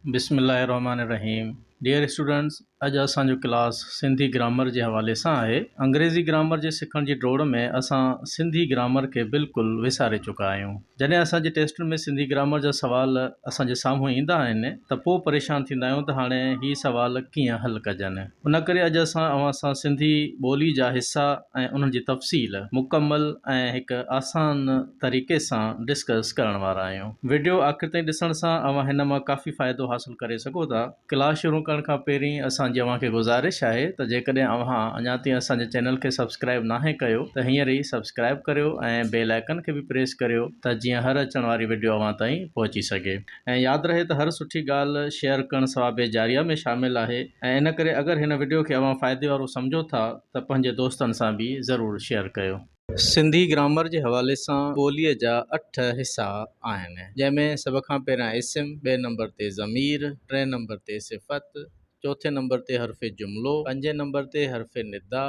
بسم الله الرحمٰن الرحيم ڊيئر اسٽوڊنٽس اڄ اسان جو ڪلاس سنڌي گرامر جي حوالي سان آهي. انگريزي گرامر جي سکڻ جي ڊوڙ ۾ اسان سنڌي گرامر کي بلڪل وساري چڪا آهيون. جڏهن اسان جي ٽيسٽن ۾ سنڌي گرامر جا سوال اسان جي سامهون ايندا آهن ته پوء پريشان ٿيندا آهيون ته هاڻي هي سوال ڪيئن حل ڪجن. ان ڪري اڄ اسان اوهان سان سنڌي ٻولي جا حصا ۽ انهن جي تفصيل مڪمل ۽ هڪ آسان طريقي سان ڊسڪس ڪرڻ وارا آهيون. وڊيو آخر تائين ڏسڻ سان اوهان هن مان ڪافي فائدو حاصل ڪري سگهو ٿا. ڪلاس شروع ڪرڻ کان پهرين اسان جي اوهان کي گذارش آهي ته جيڪڏهن اوهان اڃا تائين اسان جي چينل کي سبسڪرائيب ناهي ڪيو ته هينئر ئي سبسڪرائيب ڪريو ۽ بيل آئيڪن کي به پريس ڪريو ته جيئن هر اچڻ واري وڊيو اوهان تائين پهچي سگهي. ۽ ياد رهي ته هر سٺي ڳالهه شيئر ڪرڻ ثواب جاريه ۾ شامل آهي ۽ ان ڪري اگر هن وڊيو کي اوهان فائدي وارو سمجهو ٿا ته پنهنجي دوستن سان به ضرور شيئر ڪيو. سنڌي گرامر جي حوالي سان ٻوليء جا اٺ حصا آهن، جنهن ۾ سڀ کان پهريان اسم، ٻئي نمبر تي ضمير، ٽئين نمبر تي صفت، چوٿين نمبر تي حرف جملو، پنجين نمبر تي حرف ندا،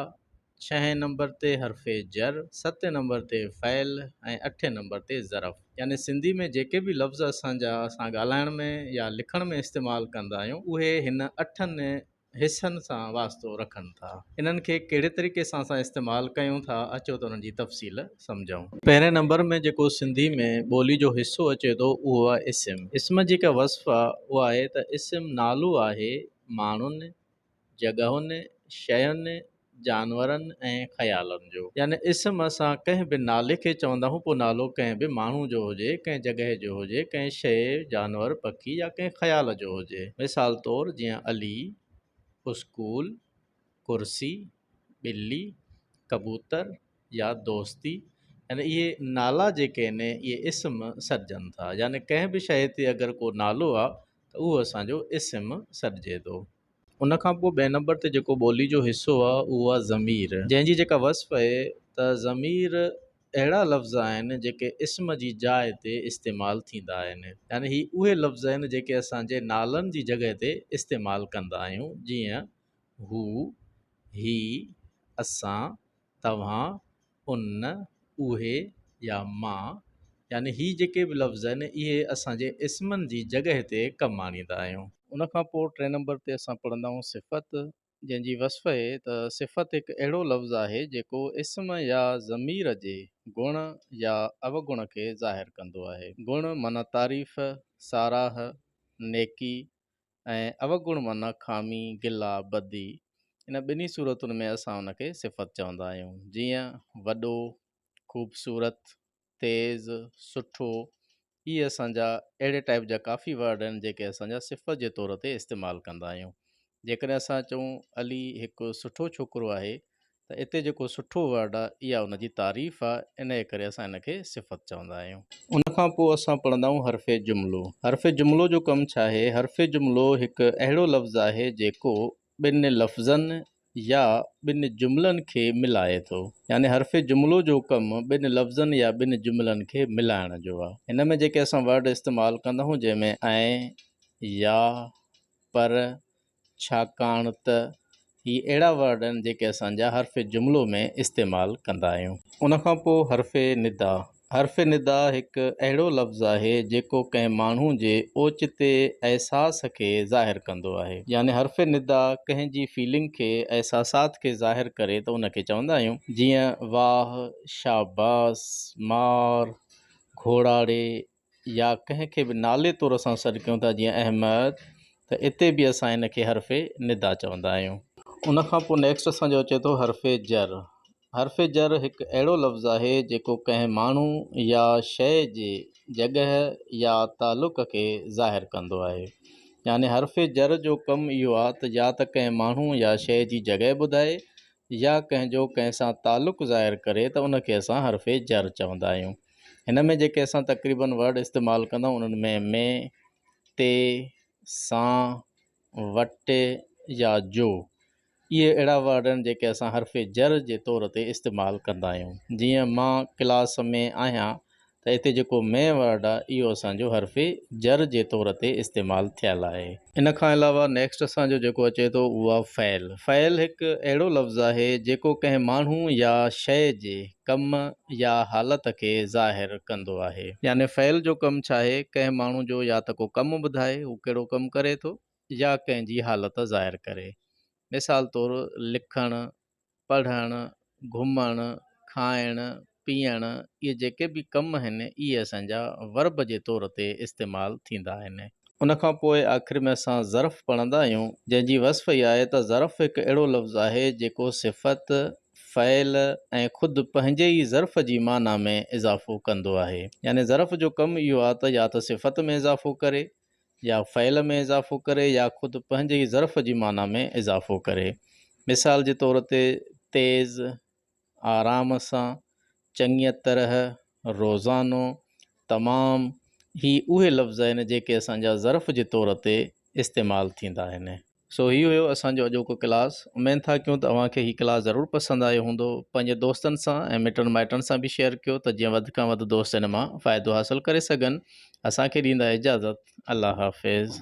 ڇهين نمبر تي حرف جر، ستين نمبر تي فعل ۽ اٺين نمبر تي ظرف. يعني سنڌي ۾ جيڪي به لفظ اسان جا اسان ڳالهائڻ ۾ يا لکڻ ۾ استعمال ڪندا آهيون اهي هن اٺن حصن سان واسطو رکن ٿا. انهن کي ڪهڙي طريقي سان اسان استعمال ڪيون ٿا اچو ته انهن جي تفصيل سمجهون. پهرين نمبر ۾ جيڪو سنڌي ۾ ٻولي جو حصو اچي ٿو اهو آهي اسم. اسم جي جيڪا وصف آهي اها آهي ته اسم نالو آهي ماڻهن، جڳهن، شين، جانورن ۽ خيالن جو. يعني اسم اسان ڪنهن به نالي کي چوندا آهيون پوء نالو ڪنهن به ماڻهو جو هجي، ڪنهن جڳهه جو هجي، ڪنهن شيء، جانور، پکي يا ڪنهن خيال جو هجي. مثال طور جيئن علي، اسڪول، ڪرسي، ٻلي، ڪبوتر يا دوستي يعني اهي نالا جيڪي آهن اهي اسم سڏجن ٿا. يعني ڪنهن به شيء تي اگر ڪو نالو آهي ته اهو اسان جو اسم سڏجي ٿو. ان کان پوء ٻئي نمبر تي جيڪو ٻولي جو حصو آهي اهو آهي ضمير جنهن جي جيڪا وصف آهي ته ضمير اهڙا لفظ آهن جيڪي اسم جي جاء تي استعمال ٿيندا آهن يعني هي اهي لفظ آهن جيڪي اسان جي نالن جي جڳهه تي استعمال ڪندا آهيون جيئن هو، هي، اسان، توهان، ان، اهي يا مان يعني هي جيڪي به لفظ آهن اهي اسان جي اسمن جي جڳهه تي ڪم آڻيندا آهيون. ان کان پوء ٽئين نمبر تي اسان پڙهندا آهيون صفت جنهن جي وصف اهي ته صفت هڪ اهڙو لفظ آهي جيڪو اسم يا ضمير جي گڻ يا اوگڻ کي ظاهر ڪندو آهي. گڻ معنيٰ تعريف، ساراهه، نيڪي، ۽ اوگڻ معنيٰ خامي، گلا، بدي، ان ٻنهي صورتن ۾ اسان ان کي صفت چوندا آهيون. جيئن، وڏو، خوبصورت، تيز، سٺو، اهي اسان جا اهڙي ٽائيپ جا ڪافي ورڊ آهن جيڪي اسان جا صفت جي طور تي استعمال ڪندا آهيون. جيڪڏهن اسان چئون علي هڪ سٺو ڇوڪرو آهي ته اتي جيڪو سٺو ورڊ آ اها ان جي تعريف آ انهيء ڪري اسان ان کي صفت چوندا آهيون. ان کان پوء اسان پڙهندا آهيون حرف جملو. حرف جملو جو ڪم ڇا آهي؟ حرف جملو هڪ اهڙو لفظ آهي جيڪو ٻن لفظن يا ٻن جملن کي ملائي ٿو. يعني حرف جملو جو ڪم ٻن لفظن يا ٻن جملن کي ملائڻ جو آ. هن ۾ جيڪي اسان ورڊ استعمال ڪندا آهيون جنهن ۾ ۽ يا، پر، ڇاڪاڻ ته هي اهڙا ورڊ آهن جيڪي اسان جا حرف جملو ۾ استعمال ڪندا آهيون. ان کان پوء حرف ندا. حرف ندا هڪ اهڙو لفظ آهي جيڪو ڪنهن ماڻهو جي اوچتي احساس کي ظاهر ڪندو آهي. يعني حرف ندا ڪنهن جي فيلنگ کي، احساسات کي ظاهر ڪري ته ان کي چوندا آهيون. جيئن واهه، شاباس، مار، گهوڙاڙي، يا ڪنهن کي به نالي طور اسان سڏ ڪيون ٿا جيئن احمد ته اتي به اسان ان کي حرف ندا چوندا آهيون. ان کان پوء نيڪسٽ اسان جو اچي ٿو حرف جر. حرف جر هڪ اهڙو لفظ آهي جيڪو ڪنهن ماڻهو يا شيء جي جڳهه يا تعلق کي ظاهر ڪندو آهي. يعني حرف جر جو ڪم اهو آهي ته يا ته ڪنهن ماڻهو يا شيء جي جڳهه ٻڌائي يا ڪنهن جو ڪنهن سان تعلق ظاهر ڪري ته ان کي اسان حرف جر چوندا آهيون. هن ۾ جيڪي اسان تقريبن ورڊ استعمال ڪندا آهيون انهن ۾ ۾، تي، سان، وٽ يا جو اهي اهڙا ورڊ آهن جيڪي اسان حرف جر جي طور تي استعمال ڪندا آهيون. جيئن مان ڪلاس ۾ آهيان ته هتي جيڪو ۾ ورڊ آهي اهو اسان جو حرف جر جي طور تي استعمال ٿيل آهي. ان کان علاوه نيڪسٽ اسان جو جيڪو اچي ٿو اهو آهي فعل. فعل هڪ اهڙو لفظ آهي جيڪو ڪنهن ماڻهو يا شيء جي ڪم يا حالت کي ظاهر ڪندو آهي. يعني فعل جو ڪم ڇا آهي؟ ڪنهن ماڻهو جو يا ته ڪو ڪم ٻڌائي هو ڪهڙو ڪم ڪري ٿو يا ڪنهن جي حالت ظاهر ڪري. مثال طور لکڻ، پڙهڻ، گهمڻ، کائڻ، پيئڻ اهي جيڪي به ڪم آهن اهي اسان جا ورب جي طور تي استعمال ٿيندا آهن. ان کان پوء آخر ۾ اسان ظرف پڙهندا آهيون جنهن جي وصف اها آهي ته ظرف هڪ اهڙو لفظ آهي جيڪو صفت، فعل ۽ خود پنهنجي ئي ظرف جي معنيٰ ۾ اضافو ڪندو آهي. يعني ظرف جو ڪم اهو آهي ته يا ته صفت ۾ اضافو ڪري يا فعل ۾ اضافو ڪري يا خود پنهنجي ئي ظرف جي معنيٰ ۾ اضافو ڪري. مثال جي طور تي تيز، آرام سان، چڱيء طرح، روزانو، تمام، هي اهي لفظ آهن جيڪي اسان جا ظرف جي طور تي استعمال ٿيندا آهن. سو هي هيو اسان جو اڄوڪو ڪلاس. اميد ٿا ڪيون ته اوهان کي هي ڪلاس ضرور پسند آيو هوندو. پنهنجي دوستن سان ۽ مٽن مائٽن سان به شيئر ڪيو ته جيئن وڌ کان وڌ دوست ان مان فائدو حاصل ڪري سگهن. اسان کي ڏيندا اجازت. الله حافظ.